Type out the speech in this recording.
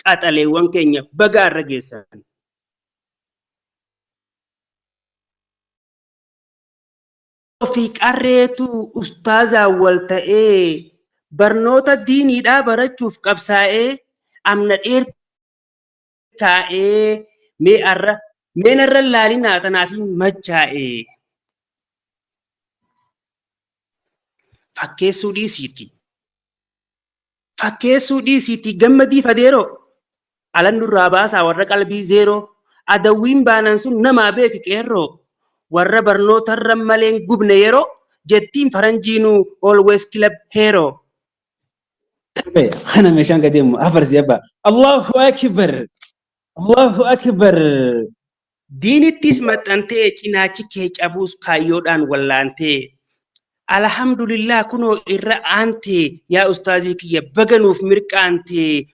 Qaxaleewwan keenya baga arra geessan. Ofii qarreetu ustaazaan wal ta'ee barnoota diiniidhaa barachuuf qabsaa'ee amna dheertuu taa'ee mee arra mee narra hin laalinaa tanaafin machaa'e. Fakkeessuu dhiisiitii. Fakkeessuu dhiisiitii gammadii fadeeroo. Alan nurraa baasaa warra qalbii zeeroo. Adawwiin baanan sun namaa beeki qeerroo. Warra barnootarra maleen gubne yeroo jettiin faranjiinuu always club hero. Tabe kana meeshaan gadi deemu afarsi abbaa. Allahu akbar. Allahu akbar. Diinittis maxxantee cinaachi kee cabuus kaayyoodhaan wallaantee. Alhamdulillah kunoo irra aantee yaa ustaazii kiyya baga nuuf mirqaantee.